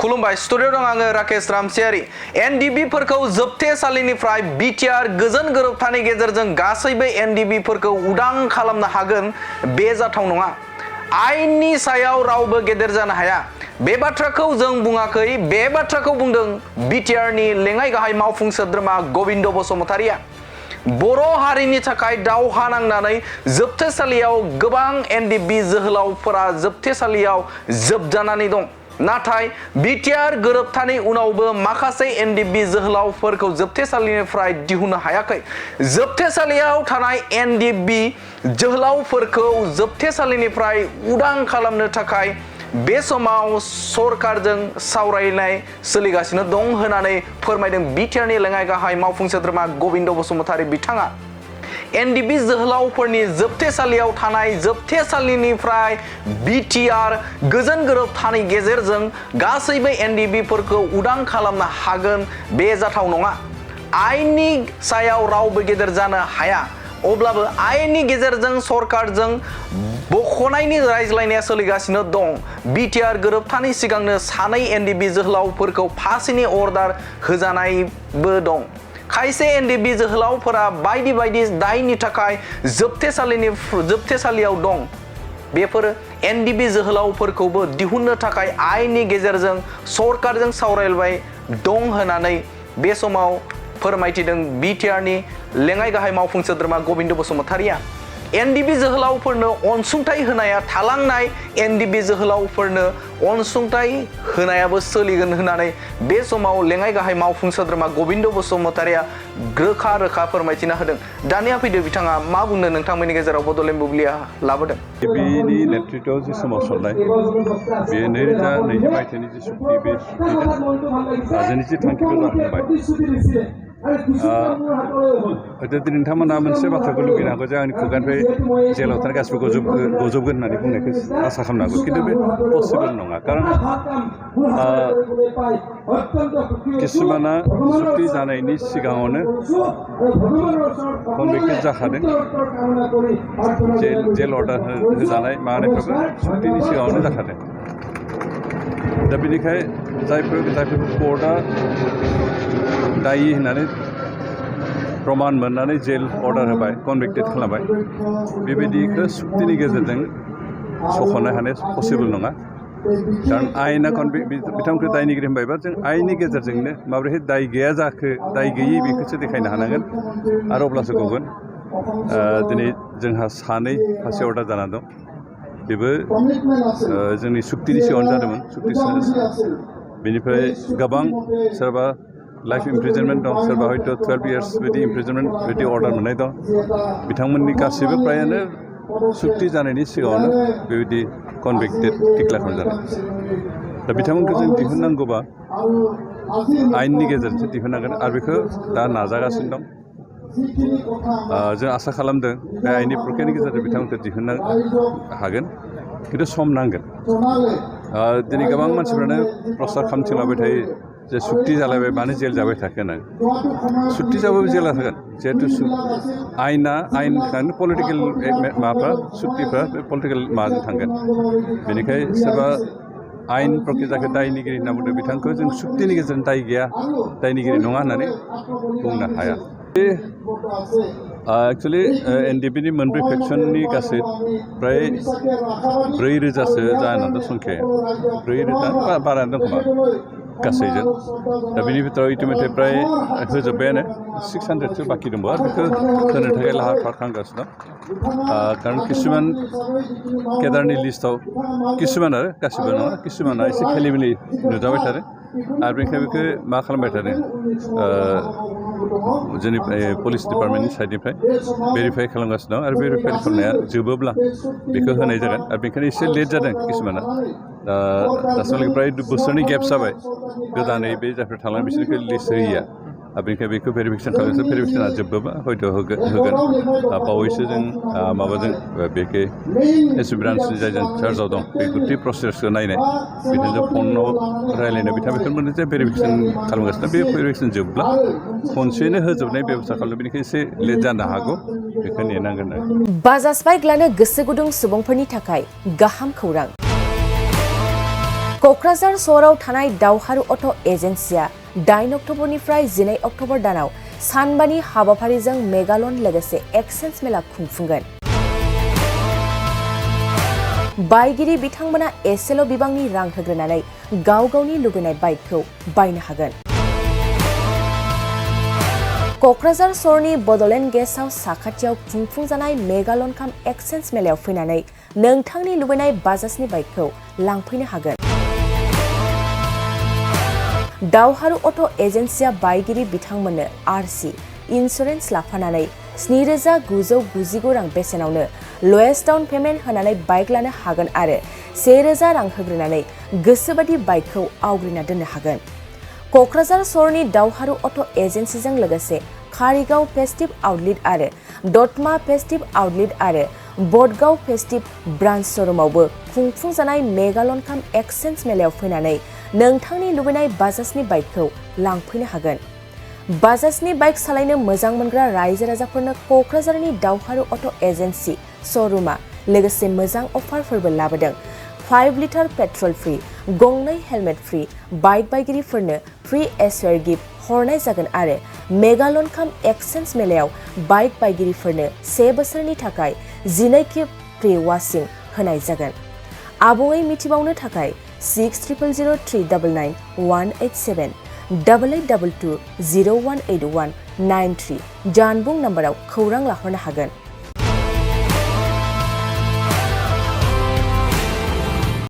खुलुमबाय स्टुडिअ दं आङो राकेश रामसियारि एनडिबि फोरखौ जोबथेसालिनिफ्राय बिटिआर गोजोन गोरोबथानि गेजेरजों गासैबो एनडिबि फोरखौ उदां खालामनो हागोन बे जाथाव नङा आयेननि सायाव रावबो गेदेर जानो हाया बे बाथ्राखौ जों बुङाखै बे बाथ्राखौ बुंदों बिटिआरनि लेङाइ गाहाय मावफुं सोद्रोमा गबिन्द बसुमतारिया बर' हारिनि थाखाय दावहा नांनानै जोबथेसालियाव गोबां एनडिबि जोहोलावफोरा जोबथेसालियाव जोबजानानै दं नाथाय बिटिआर गोरोबथानि उनावबो माखासे एनडिबि जोहोलावफोरखौ जोबथेसालिनिफ्राय दिहुननो हायाखै जोबथेसालियाव थानाय एनडिबि जोहोलावफोरखौ जोबथेसालिनिफ्राय उदां खालामनो थाखाय बे समाव सरकारजों सावरायनाय सोलिगासिनो दं होननानै फोरमायदों बिटिआरनि लेङाइ गाहाय मावफुं सोद्रोमा गबिन्द बसुमतारि बिथाङा एनडिबि जोहोलावफोरनि जोबथेसालियाव थानाय जोबथेसालिनिफ्राय बिटिआर गोजोन गोरोबथानि गेजेरजों गासैबो एनडिबिफोरखौ उदां खालामनो हागोन बे जाथाव नङा आयेननि सायाव रावबो गेदेर जानो हाया अब्लाबो आयेननि गेजेरजों सरकारजों बख'नायनि रायज्लायनाया सोलिगासिनो दं बिटिआर गोरोबथानि सिगांनो सानै एनडिबि जोहोलावफोरखौ फासिनि अर्डार होजानायबो दं खायसे एनडिबि जोहोलावफोरा बायदि बायदि दायनि थाखाय जोबथेसालियाव दं बेफोर एनडिबि जोहोलावफोरखौबो दिहुननो थाखाय आयेननि गेजेरजों सरकारजों सावरायबाय दं होननानै बे समाव फोरमायथिदों बिटिआरनि लेङाइ गाहाय मावफुं सोद्रोमा गबिन्द बसुमतारिया एनडिबि जोहोलावफोरनो अनसुंथाइ होनाया थालांनाय एनडिबि जोहोलावफोरनो अनसुंथाइ होनायाबो सोलिगोन होननानै बे समाव लेङाइ गाहाय मावफुं सोद्रोमा गबिन्द बसुमतारिया रोखा रोखा फोरमायथिना होदों दानिया फैदो बिथाङा मा बुंनो नोंथांमोननि गेजेराव बड'लेण्ड बुब्लिया लाबोदों बिनि नेतृत्वआव जि सोमावसारनाय बेयो 2020 मायथाइनि जि सुक्ति बे सुक्तिजों जोंनि जि थांखिखौ जाफुंबाय हयथ' दिनै नोंथांमोना मोनसे बाथ्राखौ लुगैनो हागौ जे आंनि खुगानिफ्राय जेलाव थानाय गासिबो गजबगोन होननानै बुंनायखौ आसा खालामनो हागौ खिन्थु बे पसिबोल नङा खारन किसुमाना सुक्ति जानायनि सिगाङावनो कनभिक्टेड जाखादों जेल अर्डार होजानाय मानायफ्राबो सुक्तिनि सिगाङावनो जाखादों दा बेनिखाय जायफोर कर्टआ दायि होननानै प्रमान मोननानै जेल अर्डार होबाय कनभिक्टेड खालामबाय बेबायदिखौ सुक्तिनि गेजेरजों सख'नो हानाय पसिबोल नङा खारन आयेना बिथांमोनखौ दायनिगिरि होनबायबा जों आयेननि गेजेरजोंनो माबोरैहाय दाय गैया जाखो दाय गैयि बेखौसो देखायनो हानांगोन आरो अब्लासो गगोन दिनै जोंहा सानै फासि अर्डार जानानै दं बेबो जोंनि सुक्तिनि सिगाङावनो जादोंमोन सुक्ति बेनिफ्राय गोबां सोरबा लाइफ इमप्रिजनमेन्ट दं सोरबा हयथ' 12 इयार्स बिदि इमप्रिजनमेन्ट बिदि अर्डार मोननाय दं बिथांमोननि गासैबो फ्रायानो सुक्ति जानायनि सिगाङावनो बेबायदि कनभिक्टेड डिक्लेयार खालामजानाय दा बिथांमोनखौ जों दिहुननांगौबा आयेननि गेजेरजों दिहुननांगोन आरो बेखौ दा नाजागासिनो दं जों आसा खालामदों बे आयेननि प्रक्रियानि गेजेरजों बिथांमोनखौ दिहुननो हागोन खिन्थु सम नांगोन दिनै गोबां मानसिफ्रानो प्रसार खालामथिंलाबाय थायो जे सुक्ति जालायबाय मानो जेल जाबाय थाखो होननानै सुक्ति जाबाबो जेला थागोन जिहेतु आयेन पलिटिकेल माबाफ्रा सुक्तिफ्रा बे पलिटिकेल माबाजों थांगोन बेनिखायनो सोरबा आयेन प्रक्रियाखौ दायनिगिरि होनना बुंदों बिथांखौ जों सुक्तिनि गेजेरजों दाय गैया दायनिगिरि नङा होननानै बुंनो हाया बे एक्सुवेलि एनडिबिनि मोनब्रै फेक्सननि गासै फ्राय 4,000सो जानानै दं संख्याया 4,000 बारायानो दं खोमा गासैजों दा बेनि भितराव इतिमध्य फ्राय होजोब्बायानो 600सो बाखि दंबावो आरो बेखौ होनो थाखाय लाहार फाहार खालामगासिनो दं खारन किसुमान केदारनि लिस्टआव किसुमान आरो गासिबो नङा किसुमाना एसे खेलि मेलि नुजाबाय थादों आरो बेनिखायनो बेखौ मा खालामबाय थादों जोंनि पुलिस डिपार्टमेन्टनि साइडनिफ्राय भेरिफाइ खालामगासिनो दं आरो भेरिफाइ खालामनाया जोबोब्ला बेखौ होनाय जागोन आरो बेनिखायनो एसे लेट जादों किसुमाना दासिमहालागै फ्राय बोसोरनि गेप जाबाय गोदानै बे जायफोर थालांनाय बिसोरखौ लिस्ट होयिया बेनिखायनो बेखौ भेरिफिकेसन खालामनोसो भेरिफिकेसना जोबोबा हयथ' होगोन बावैसो जों माबाजों बेखे एस ब्रान्सनि जायजों चार्जआव दं बे गुथै प्रसेसखौ नायनाय बिथांजों फनाव रायलायनो बिथाङा बेखौनो मोनदों जे भेरिफिकेसन खालामगासिनो बे भेरिफिकेसन जोबब्ला खनसेनो होजोबनाय बेबस्था खालामनो बेनिखायनो एसे लेट जानो हागौ बेखौ नेनांगोन आरो बाजाज बाइक लानो गोसो गुदुं सुबुंफोरनि थाखाय गाहाम खौरां क'क्राझार सहराव थानाय दावहारु अट' एजेन्सिया 8 अक्ट'बरनिफ्राय 12 अक्ट'बर दानाव सानबानि हाबाफारिजों मेगालन लोगोसे एक्सचेन्ज मेला खुंफुंगोन। बायगिरि बिथांमोना एसेल' बिबांनि रां होग्रोनानै गाव गावनि लुबैनाय बाइकखौ बायनो हागोन। क'क्राझार सहरनि बड'लेण्ड गेस्ट हाउस साखाथियाव खुंफुंजानाय मेगालन काम एक्सचेन्ज मेलायाव फैनानै नोंथांनि लुबैनाय बाजाजनि बाइकखौ लांफैनो हागोन। दावहारु अट' एजेन्सिया बायगिरि बिथांमोननो आरसि इन्सुरेन्स लाफानानै 7,999 रां बेसेनावनो ल'येस्ट डाउन पेमेन्ट होनानै बाइक लानो हागोन आरो 1,000 रां होग्रोनानै गोसोबादि बाइकखौ आवग्रिना दोननो हागोन। क'क्राझार सहरनि दावहारु अट' एजेन्सिजों लोगोसे कारिगाव फेस्टिभ आउटलेट आरो दतमा फेस्टिभ आउटलेट आरो बडगाव फेस्टिभ ब्रान्च श'रुमावबो खुंफुंजानाय मेगालन काम एक्सचेन्ज मेलायाव फैनानै नोंथांनि लुबैनाय बाजाजनि बाइकखौ लांफैनो हागोन। बाजाजनि बाइक सालायनो मोजां मोनग्रा रायजो राजाफोरनो क'क्राझारनि दावहारु अट' एजेन्सि श'रुमा लोगोसे मोजां अफारफोरबो लाबोदों। 5 लिटार पेट्रल फ्री, गंनै हेलमेट फ्री, बाइक बायगिरिफोरनो फ्री एसवेर गिफ्ट हरनाय जागोन आरो मेगालन काम एक्सचेन्ज मेलायाव बाइक बायगिरिफोरनो 1 बोसोरनि थाखाय 12 खेब फ्री वाशिं होनाय जागोन। आबुङै मिथिबावनो थाखाय 6000399187 8822 0181 93 जानबुं नाम्बाराव खौरां लाहरनो हागोन।